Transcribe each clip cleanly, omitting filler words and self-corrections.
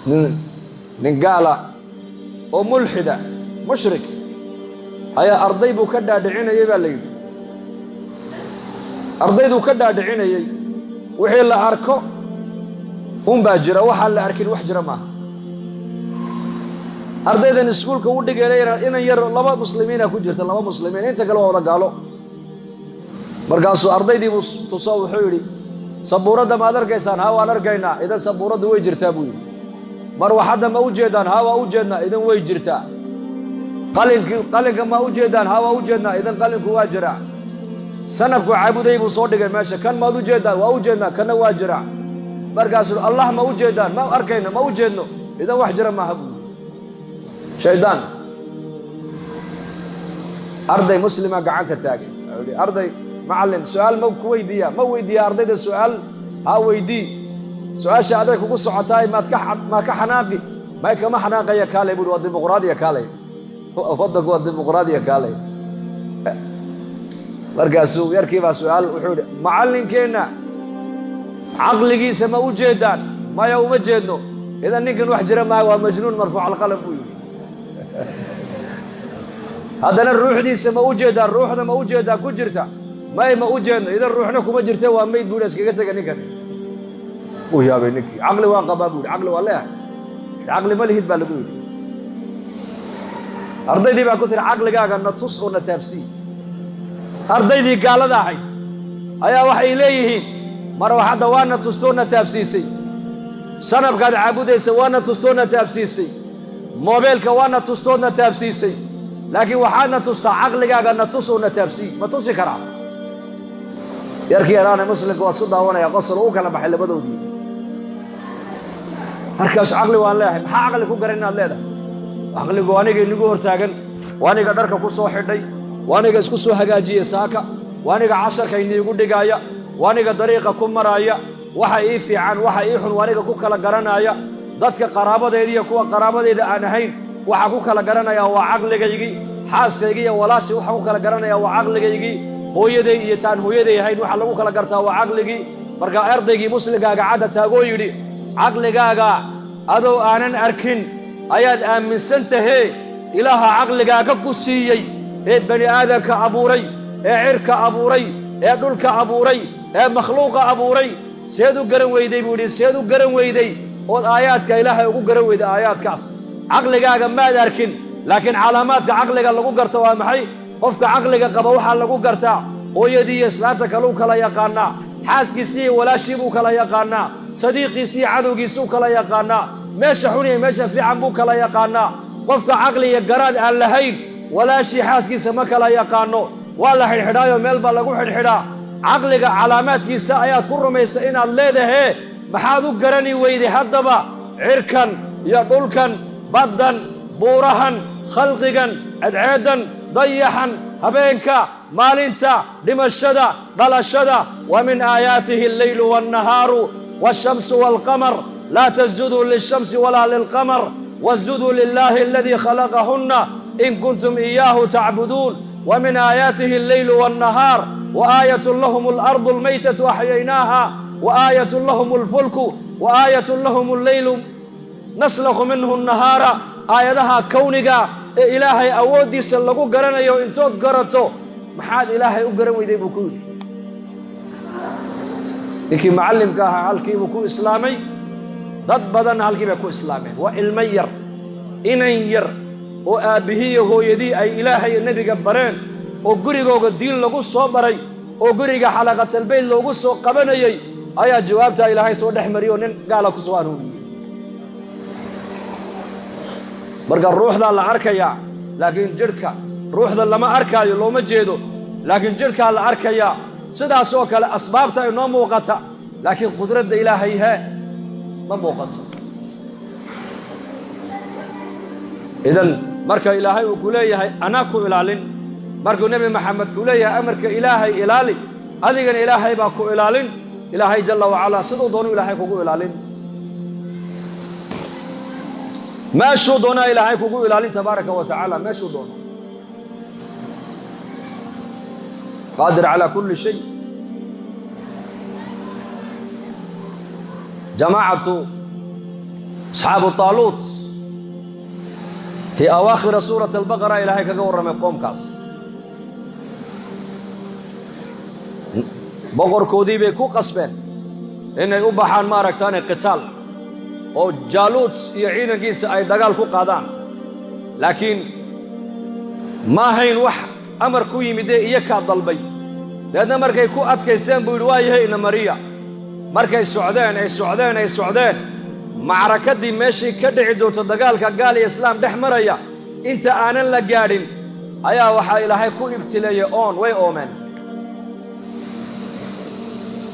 Nin gaala oo mulxida mushrik ayaa arday buu ka dhaadhicinayey baa la yidhi. Ardayduu ka dhaadhicinayey wixii la arko unbaa jira, waxaan la arkin wax jira maaha. Ardaydan iskuulka u dhigayna inan yar laba muslimiina ku jirta, laba muslimiin, inta kale waa wada gaalo. Markaasuu ardaydii buu tuso, wuxuu yidhi: "Sabuuradda maad arkaysaan?" "Ha, waan arkaynaa." "Idan sabuuraddu way jirtaa," buu yidhi. "Marwaxadda ma u jeedaan?" "Ha, waa u jeednaa." "Idan way jirtaa." "Qalinkii, qalinka ma u jeedaan?" "Ha, waa u jeednaa." "Idan qalinku waa jiraa." Sanabku caabuday buu soo dhigay meesha. "Kan maad u jeedaan?" "Waa u jeednaa, kanna waa jiraa." Markaasuu: "Allah ma u jeedaan?" "Ma arkayno, ma u jeedno." "Idan wax jira maaha," buu yidhi. Shaydaan. Arday muslima gacanta taagay, wuxuu yidhi: "Arday, macallin, su-aal ma ku weydiiyaa?" "Ma weydiiya ardayda su-aal?" "Ha, weydii." "Su-aasha aday kugu socotaay, maad ka xanaaqi?" "May, kama xanaaqaya, kaalay," buuri. "Waa dimuqraadiya, kaalay, waddanku waa dimuqraadiya, kaalay." Markaasuu yarkii baa su-aal, wuxuu yidhi: "Macallinkeenna caqligiisa ma u jeedaan?" "Maya, uma jeedno." "Idan ninkan wax jira maaha, waa majnuun marfuuc alqalam," buu yidhi. "Haddana ruuxdiisa ma u jeedaan? Ruuxda ma u jeedaan ku jirta?" "May, ma u jeedno." "Idan ruuxna kuma jirta, waa meyd," buu yidhi, "iskaga tega ninkan." Uu yaabay ninkii. "Caqli waan qabaa," buu yidhi, "caqli waan leeyahay." "Caqli ma lihid," baa lagu yidhi. Ardaydii baa ku tiri: "Caqligaaga na tus oo na taabsii." Ardaydii gaalada ahayd ayaa waxay leeyihiin: "Marwaxadda waana tustoo na taabsiisay, sanabkaad caabudaysa waana tustoo na taabsiisay, moobeelka waana tustood na taabsiisay, laakiin waxaadna tustaa caqligaaga, na tus oo na taabsii, ma tusi karaa?" Yarkii yaraane muslimka waa isku daawanaya, qosol u kala baxay labadoodii. Markaasu: "Caqli waan leeyahay." "Maxaa caqli ku garan inaad leedahay? Caqligu aniga inagu hortaagan, waa aniga dharka ku soo xidhay, waa aniga isku soo hagaajiyey saaka, waa aniga casharka iniigu dhigaaya, waa aniga dariiqa ku maraaya. Waxa ii fiican, waxa ii xun, waa aniga ku kala garanaya. Dadka qaraabadeeda iyo kuwa qaraabadeyda aan ahayn waxaa ku kala garanayaa waa caqligaygii. Xaaskaygii iyo walaashii waxaan ku kala garanayaa waa caqligaygii. Hooyaday iyo taan hooyaday ahayn waxaa lagu kala gartaa waa caqligii." Markaa ardaygii muslimkaa gacanta taagoo yidhi: "Caqligaaga adoo aanan arkin ayaad aaminsan tahee, Ilaaha caqligaaga ku siiyey ee bani aadamka abuuray, ee cirka abuuray, ee dhulka abuuray, ee makhluuqa abuuray, seed u garan weyday?" buu yidhi. "Seed u garan weyday ood aayaadka Ilaahay ugu garan weyday aayaadkaas? Caqligaaga maad arkin, laakiin calaamaadka caqliga lagu garto waa maxay? Qofka caqliga qaba waxaa lagu gartaa hooyadii iyo islaanta kaluu kala yaqaanaa, xaaskiisii iyo walaashii buu kala yaqaanaa, sadiiqiisii iyo cadowgiisuu kala yaqaanaa, meesha xun iyo meesha fiican buu kala yaqaanaa. Qofka caqli iyo garaad aan lahayn walaashii, xaaskiisa ma kala yaqaano. Waa la xidhxidhaayo meel baa lagu xidhxidhaa. Caqliga calaamaadkiisa ayaad ku rumaysa inaad leedahee, maxaad u garani weyday haddaba cirkan iyo dhulkan, baddan, buurahan, khalqigan, cadceeddan, dayaxan, habeenka, maalinta, dhimashada, dhalashada? Wa min aayaatihi alleylu wannahaaru waashamsu waalqamar, laa tasjuduu lilshamsi walaa lilqamar wasjuduu lilaahi aladii khalaqahunna in kuntum iyaahu tacbuduun. Wa min aayaatihi alleylu wannahaar, wa aayatun lahum alardu almaytatu axyaynaaha, wa aayatun lahum alfulku, wa aayatun lahum alleylu naslakhu minhu nahaara." Aayadaha kowniga ee Ilaahay awooddiisa lagu garanayo intood garato, maxaad Ilaahay u garan weyday?" buu ku yidhi. Ninkii macallimka ahaa halkiibuu ku islaamay, dad badanna halkii bay ku islaameen. Waa ilmo yar, inan yar oo aabbihiiyo hooyadii ay Ilaahay iyo nebiga bareen, oo gurigooga diin lagu soo baray, oo guriga xalaqatalbayt loogu soo qabanayey, ayaa jawaabtaa Ilaahay soo dhex mariyey oo nin gaala ku soo hanuuniyey. Marka ruuxdaa la arkayaa, laakiin jidhka, ruuxda lama arkaayo, looma jeedo, laakiin jidhkaa la arkayaa. Sidaas oo kale asbaabta inoo muuqata, laakiin qudradda Ilaahay hee ma muuqato. Idan marka Ilaahay uu ku leeyahay anaa ku ilaalin, markuu Nebi Maxamed ku leeyahay amarka Ilaahay ilaali, adigana Ilaahay baa ku ilaalin. Ilaahay jalla wacalaa siduu doonu Ilaahay kugu ilaalin, meeshuu doonaa Ilaahay kugu ilaalin tabaaraka wa tacaala, meeshuu doono, qaadir calaa kulli shay. Jamaacatu Asxaabu Taaluut fii awaakhira suurati Albaqara Ilaahay kaga warramay qoomkaas. Boqorkoodii bay ku qasbeen inay u baxaan, maaragtaane, qitaal oo Jaaluut iyo ciidankiisa ay dagaal ku qaadaan. Laakiin ma ahayn wax amar ku yimidee, iyakaa dalbay. Dabeedna markay ku adkaysteen buu yidhi, "Waa yahay, ina mariya." Markay socdeen, ay socdeen, ay socdeen, macrakadii meeshii ka dhici doonto dagaalka gaal iyo islaam dhex maraya inta aanan la gaadhin ayaa waxaa Ilaahay ku ibtileeyey oon. Way oomeen.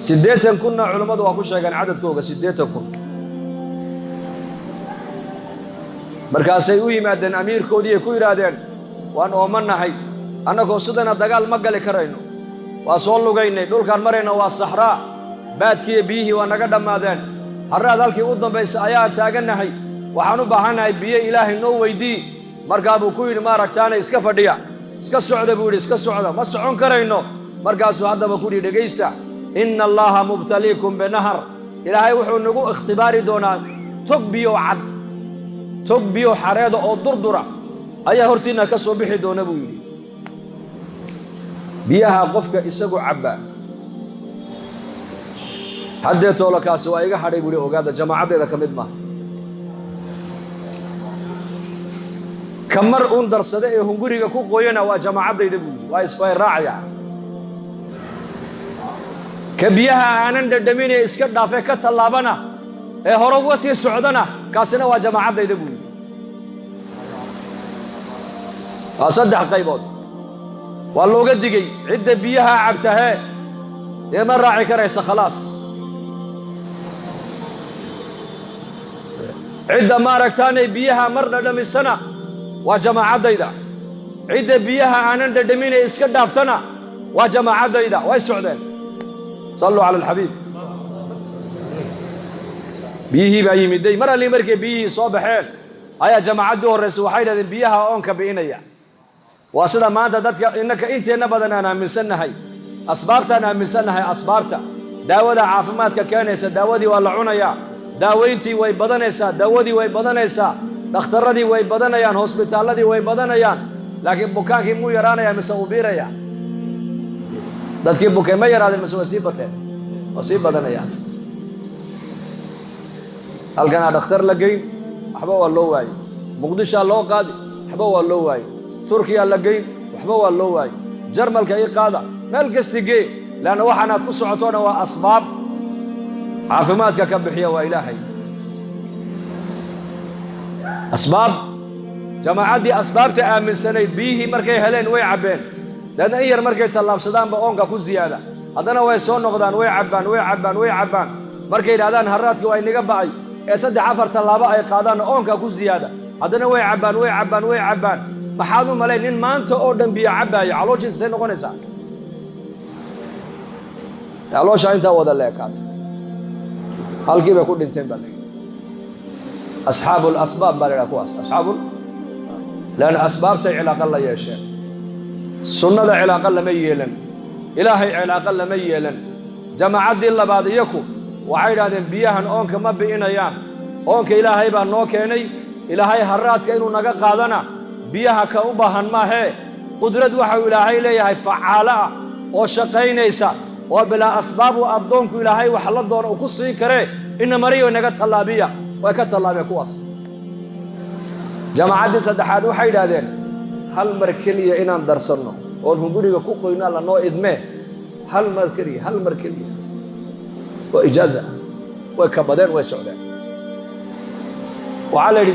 80,000-na culummadu waa ku sheegeen cadadkooga, 80,000. Markaasay u yimaadeen amiirkoodii, ay ku yidhaahdeen, "Waan oomannahay, annagoo sidana dagaal ma gali karayno. Waa soo lugaynay, dhulkaan marayna waa saxraa, baadkiiyo biyihii waa naga dhammaadeen, harraad halkii u dambaysa ayaan taagannahay. Waxaan u baahannahay biyo, Ilaahay noo weydii." Markaa buu ku yidhi, "Maaragtaana, iska fadhiya, iska socda," buu yidhi, "iska socda, ma socon karayno." Markaasuu haddaba ku yidhi, "Dhegaysta, inna Allaaha mubtaliikum binahar." Ilaahay wuxuu nagu ikhtibaari doonaa tog biyo cad, tog biyo xareeda oo durdura ayaa hortiinna ka soo bixi doona, buu yidhi. Biyaha qofka isagu cabbaa haddee toolakaasi waa iga hadhay, buu hi. Ogaada, jamaacaddeeda ka mid maaha. Ka mar uun darsada ee hunguriga ku qoyana waa jamaacaddayda, buu yidhi, waa raacayaa. Ka biyaha aanan dhadhaminee iska dhaafee ka tallaabana ee hore uga sii socdana, kaasina waa jamaacaddayda, buu yidhi. Waa saddex qaybood waa looga digay cidda biyaha cabtahee dee ma raaci karaysa, khalaas. Cidda maaragtaanay biyaha mar dhadhamisana waa jamaacaddayda. Cidda biyaha aanan dhadhaminee iska dhaaftana waa jamaacaddayda. Way socdeen. Salluu cala alxabiib. Biyihii baa yimiday. Mar allii markay biyihii soo baxeen ayaa jamaacaddii horraysay waxay yidhahdeen, "Biyaha oonka bi'inaya." Waa sida maanta dadka innaka inteenna badan aan aaminsannahay, asbaabtaan aaminsannahay, asbaabta daawada caafimaadka keenaysa. Daawadii waa la cunayaa, daawayntii way badanaysaa, daawadii way badanaysaa, dhakhtarradii way badanayaan, hosbitaalladii way badanayaan, laakiin bukaankii muu yaraanayaa mise uu biiraya? Dadkii bukay ma yaraadeen mise way sii bateen? Waa sii badanayaan. Halkanaa dhakhtar la geyn, waxba waa loo waayey. Muqdishaa loo qaadi, waxba waa loo waayey. Turkiyaa la geyn, waxba waa loo waayey. Jarmalka ii qaada, meel kasti gee, leanna waxaanaad ku socoto dhan waa asbaab. Caafimaadka ka bixiya waa Ilaahay. Asbaab. Jamaacaddii asbaabta aaminsanayd biyihii markay heleen way cabbeen. Deedna in yar markay tallaabsadaanba oonka ku siyaada. Haddana way soo noqdaan, way cabbaan, way cabbaan, way cabbaan. Markay yidhahdaan harraadkii waa inaga ba'ay ee saddex afar tallaabo ay qaadaanna oonka ku siyaada. Haddana way cabbaan, way cabbaan, way cabbaan. Maxaad u malayn nin maanta oo dhan biyo cabbaaya calooshiisa say noqonaysaa? Calooshaa intaa wada leekaatay, halkii bay ku dhinteen baa layidhi. Asxaabu lasbaab baa la yidhaha kuwaas, asxaabu leanna asbaabtay cilaaqa la yeesheen. Sunnada cilaaqa lama yeelan, Ilaahay cilaaqa lama yeelan. Jamaacaddii labaad iyaku waxay idhahdeen, "Biyahan oonka ma bi'inayaan. Oonka Ilaahay baa noo keenay. Ilaahay harraadka inuu naga qaadana biyaha ka u baahan maahee. Qudrad waxau Ilaahay leeyahay facaalo ah oo shaqaynaysa oo bilaa asbaabu addoonku Ilaahay wax la doono uu ku siin karee. Ina mariyo, naga tallaabiya." Way ka tallaabeen kuwaas. Jamaacaddii saddexaad waxay yidhaahdeen, "Hal mar keliya inaan darsanno oon hunguriga ku qoyno alla noo idmee, hal mar keliya, hal mar keliya waa ijaaza." Way kabadeen, way socdeen. Waxaa la yidhi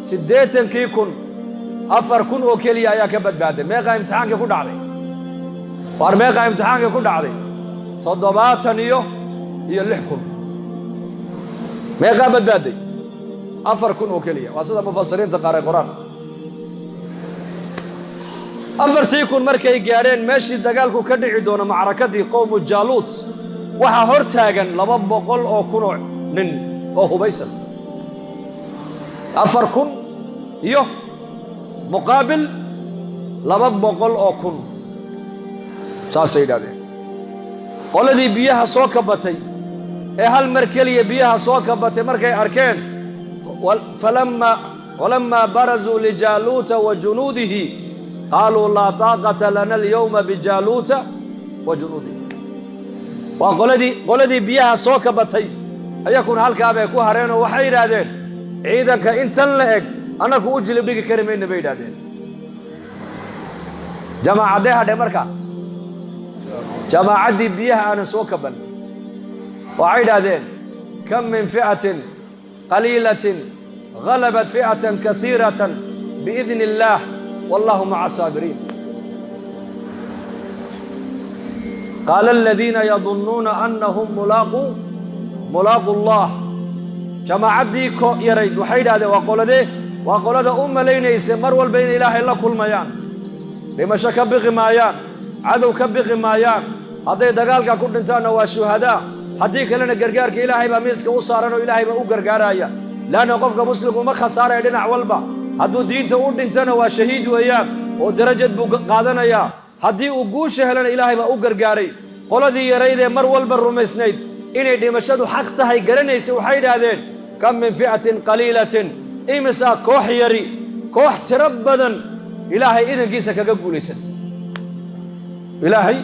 80,000, 4,000 oo keliya ayaa ka badbaaday. Meeqaa imtixaankii ku dhacday? Waar meeqaa imtixaankii ku dhacday? 76,000. Meeqaa badbaaday? 4,000 oo keliya. Waa sida mufasiriinta qaar ay qoraan. 4,000 markay gaadheen meeshii dagaalku ka dhici doono, macrakadii qowmu Jaaluut, waxaa hor taagan 200,000 oo nin oo hubaysan. 4,000 iyo muqaabil 200,000, saasay yidhahdeen. Qoladii biyaha soo kabatay ee hal mar keliya biyaha soo kabatay markay arkeen Walamaa barazuu lijaaluuta wa junuudihi qaaluu laa taaqata lana alyowma bijaaluuta wa junuudihi. Waa qoladii biyaha soo kabatay, ayakuna halkaabay ku hareenoo waxay yidhaahdeen, ciidanka intan la eg annaku u jilib dhigi kari mayna, bay yidhahdeen. Jamaacaddee hadhe marka? Jamaacaddii biyaha aanan soo kaban. Waxay yidhaahdeen, kam min fi'atin qaliilatin galabat fi'atan kaiiratan biidni illaah, wallahu maca asaabiriin. Qaala aladiina yadunnuuna annahum mulaaqu allah. Jamaacaddii ko yarayd waxay yidhahdeen, waa qoladee? Waa qolada u malaynaysa mar walba inay Ilaahay la kulmayaan. Dhimasho ka biqi maayaan, cadow ka biqi maayaan. Hadday dagaalka ku dhintaanna waa shuhadaa, haddii kalena gargaarka Ilaahay baa miiska u saaran oo Ilaahay baa u gargaaraya. Leanna qofka muslimku uma khasaaraya dhinac walba. Hadduu diinta u dhintana waa shahiid weeyaan oo darajad buu qaadanayaa. Haddii uu guusha helana Ilaahay baa u gargaaray. Qoladii yaraydee mar walba rumaysnayd inay dhimashadu xaq tahay garanaysa waxay yidhaahdeen, kam min fi'atin qaliilatin, imisaa koox yari koox tiro badan Ilaahay idankiisa kaga guulaysatay, Ilaahay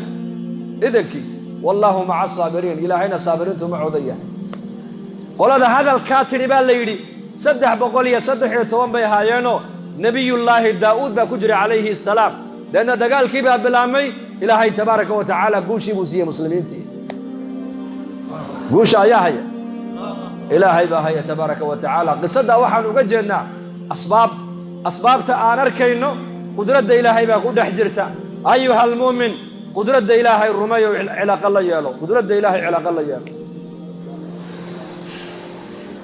idankii, wallaahu maca asaabiriin, Ilaahayna saabiriintu ma codan yahay. Qolada hadalkaa tidhi baa la yidhi 313 bay ahaayeenoo Nebiyullaahi Daa'uud baa ku jira calayhi assalaam. Deedna dagaalkii baa bilaabmay. Ilaahay tabaaraka wa tacaala guushii buu siiyey muslimiintii. Guusha ayaa haya, Ilaahay baa haya tabaaraka wa tacaala. Qisaddaa waxaan uga jeednaa asbaab, asbaabta aan arkayno qudradda Ilaahay baa ku dhex jirta. Ayuha almu'min, qudradda Ilaahay rumeeyo, cilaaqa la yeelo qudradda Ilaahay, cilaaqa la yeelo.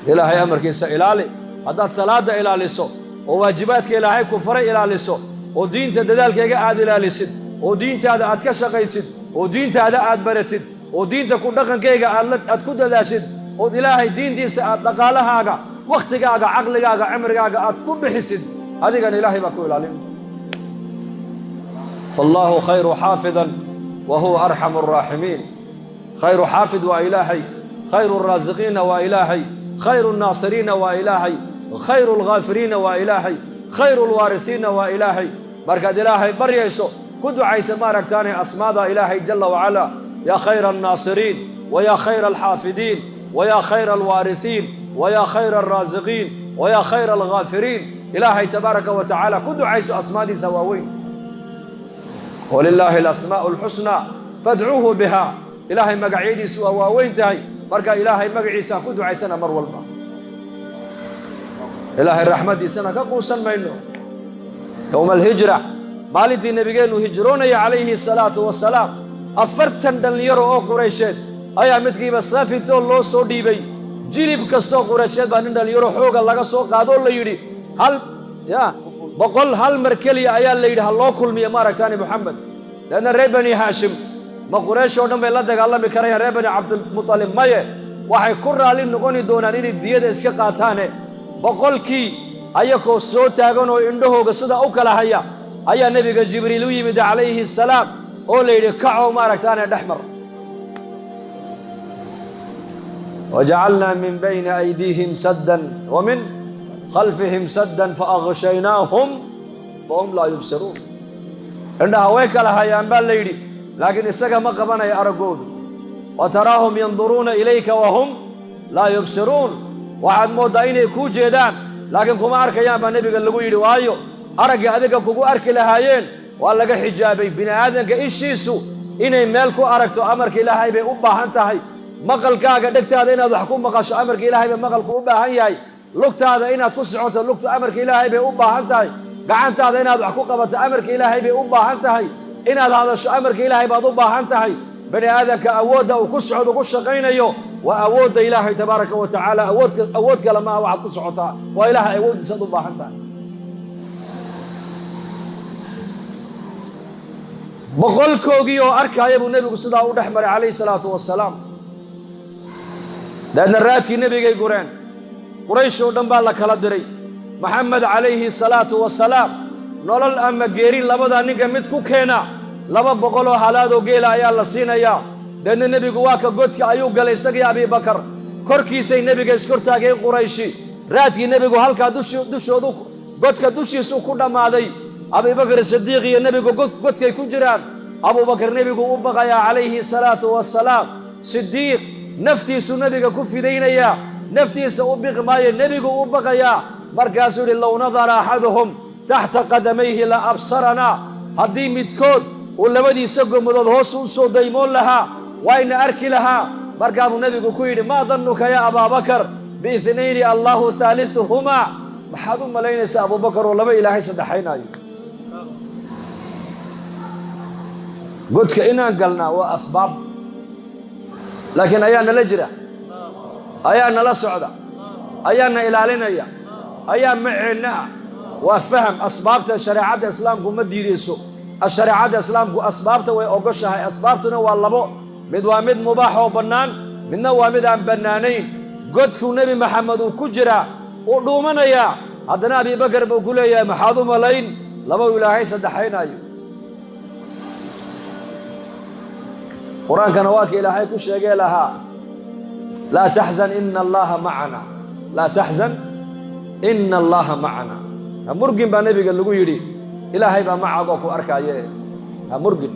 Ilaahay amarkiisa ilaali. Haddaad salaadda ilaaliso oo waajibaadka Ilaahay ku faray ilaaliso oo diinta dadaalkeega aad ilaalisid oo diintaada aad ka shaqaysid oo diintaada aad baratid oo diinta ku dhaqankayga aad ku dadaashid ood Ilaahay diintiisa aad dhaqaalahaaga, wakhtigaaga, caqligaaga, cimrigaaga aad ku bixisid, adigana Ilaahay baa ku ilaalin. Faallaahu khayru xaafidan wa huwa arxamu araaximiin. Khayru xaafid waa Ilaahay, khayru raasiqiinna waa Ilaahay, khayru nnaasiriinna waa Ilaahay, khayru alghaafiriinna waa Ilaahay, khayru alwaarisiinna waa Ilaahay. Markaad Ilaahay baryayso, ku ducaysa maaragtaanay asmaada Ilaahay jalla wacalaa: yaa khayra annaasiriin, wa yaa khayra alxaafidiin, wa yaa khayra alwaarisiin, wa yaa khayra alraasiqiin, wa yaa khayra alghaafiriin. Ilaahay tabaaraka wa tacaala ku ducayso asmaadiisa waaweyn. Walilaahi alasmaa'u alxusnaa fadcuuhu biha. Ilaahay magacyadiisu waa waaweyn tahay, marka Ilaahay magaciisa ku ducaysana mar walba. Ilaahay raxmaddiisana ka quusan mayno. Yowma alhijra, maalintii nebigeennu hijroonaya calayhi asalaatu wasalaam, 40 dhallinyaro oo Quraysheed ayaa midkiiba saafintoo loo soo dhiibay. Jilib kastoo Quraysheed baa nin dhallinyaro xooga laga soo qaadoo la yidhi hal ya 100 hal mar keliya ayaa la yidhi ha loo kulmiyo maaragtaani Moxamed. Leanna reer Bani Haashim ma Quraysh oo dhan bay la dagaalami karayaan? Reer Bani Cabdilmutalib maye, waxay ku raalli noqoni doonaan inay diyada iska qaataane. 100kii ayakoo soo taagan oo indhahooga sidaa u kala haya ayaa nebiga Jibriil u yimid calayhi assalaam oo la yidhi, kacow maaragtaane dhex mar. Wajacalnaa min bayni aydiihim saddan wa min khalfihim saddan faaqshaynaahum fahum laa yubsiruun. Indhaha way kala hayaan baa la yidhi, laakiin isaga ma qabanaya araggoodu. Wa taraahum yanduruuna ilayka wahum laa yubsiruun. Waxaad mooddaa inay kuu jeedaan, laakiin kuma arkayaan baa nebiga lagu yidhi. Waayo, aragga adiga kugu arki lahaayeen waa laga xijaabay. Bini aadanka ishiisu inay meel ku aragto amarka Ilaahay bay u baahan tahay. Maqalkaaga, dhegtaada inaad wax ku maqasho, amarka Ilaahay bay maqalku u baahan yahay. Lugtaada inaad ku socoto, lugtu amarka Ilaahay bay u baahan tahay. Gacantaada inaad wax ku qabato, amarka Ilaahay bay u baahan tahay. Inaad hadasho, amarka Ilaahay baad u baahan tahay. Bani aadamka awoodda uu ku socdo, ku shaqaynayo, waa awoodda Ilaahay tabaaraka wa tacaala. Awood kale maaha waxaad ku socotaa, waa Ilaahay awooddiisaad u baahan tahay. 100koogii oo arkaaya buu nebigu sidaa u dhex maray calayhi salaatu wasalaam. Dabeedna raadkii nebigay gureen. Quraysh oo dhan baa la kala diray. Maxamed calayhi salaatu wasalaam nolol ama geeri labadaa ninka mid ku keena, 200 oo halaadoo geela ayaa la siinayaa. Deedna nebigu waa ka godka ayuu galay isagii Abibakar. Korkiisay nebiga iskortaageen Qurayshi. Raadkii nebigu halkaa dushoodu, godka dushiisu ku dhammaaday. Abubakar Sidiiq iyo nebigu godkay ku jiraan. Abubakar nebigu u baqayaa calayhi salaatu wassalaam. Sidiiq naftiisuu nebiga ku fidaynayaa, naftiisa u biqi maayo, nebigu u baqayaa. Markaasuu yidhi: "لو نظر أحدهم تحت قدميه لأبصرنا." Haddii midkood uu labadiisa gomadood hoos u soo daymoon lahaa, wayna arki lahaa. Markaabuu nebigu ku yidhi: "ما ظنك يا أبا بكر باثنين الله ثالثهما?" Maxaad u malaynaysaa, Abubakar, oo laba Ilaahay saddexaynaayo? Godka inaan galnaa waa asbaab, laakiin ayaa nala jira, ayaa nala socda, ayaa na ilaalinaya, ayaa maceenna ah? Waa faham. Asbaabta shareecadda Islaamku ma diideyso. Shareecadda Islaamku asbaabta way ogoshahay. Asbaabtuna waa labo: mid waa mid mubaax oo bannaan, midna waa mid aan bannaanayn. Godkuu Nebi Maxamed uu ku jiraa, uu dhuumanayaa, haddana Abibakar buu ku leeyahay: "Maxaad u malayn laba Ilaahay saddexaynaayo?" Qur-aankana waa ka Ilaahay ku sheegee lahaa: "لا تحزن إن الله معنا، لا تحزن إن الله معنا." Ha murgin baa nebiga lagu yidhi, Ilaahay baa macagoo ku arkaaye. Ha murgin,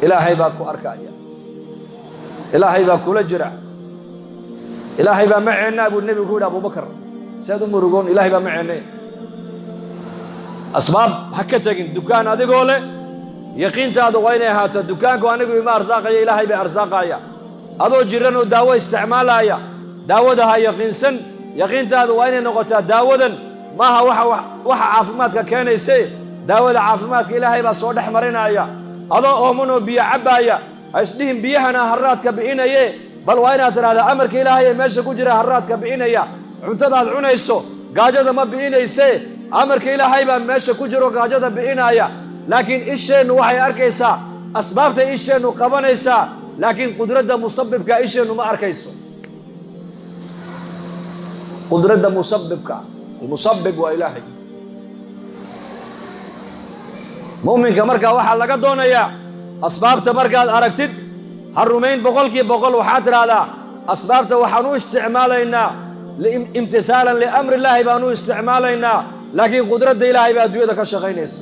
Ilaahay baa ku arkaya, Ilaahay baa kula jira, Ilaahay baa maceennaa buu nebigu ku yidhi. Abubakar, si aad u murugoon, Ilaahay baa maceenne. Asbaab ha ka tegin. Dukaan adigoo leh, yaqiintaadu waa inay ahaato: dukaanku anigu ima arsaaqaya, Ilaahay bay arsaaqaya. Adoo jiran oo daawo isticmaalaya, daawada ha yaqiinsan. Yaqiintaadu waa inay noqotaa: daawadan maaha waxa caafimaadka keenayse, daawada caafimaadka Ilaahay baa soo dhex marinaya. Adoo ooman oo biyo cabbaaya, ha isdhihin biyahana harraadka bi'inaye, bal waa inaad tidhahdaa: amarka Ilaahay ee meesha ku jira harraadka bi'inaya. Cuntadaad cunayso gaajada ma bi'inayse, amarka Ilaahay baa meesha ku jiro gaajada bi'inaya. Laakiin isheennu waxay arkaysaa asbaabtay isheennu qabanaysaa, laakiin qudradda musabibka isheennu ma arkayso. Qudradda musabibka, المسبب waa Ilaahay. Mu'minka markaa waxaa laga doonayaa, asbaabta markaad aragtid ha rumayn 100%. Waxaad tidhaahdaa: asbaabta waxaan u isticmaalaynaa امتثالا لأمر الله baan u isticmaalaynaa, laakiin qudradda Ilaahay baa adduunyada ka shaqaynaysa.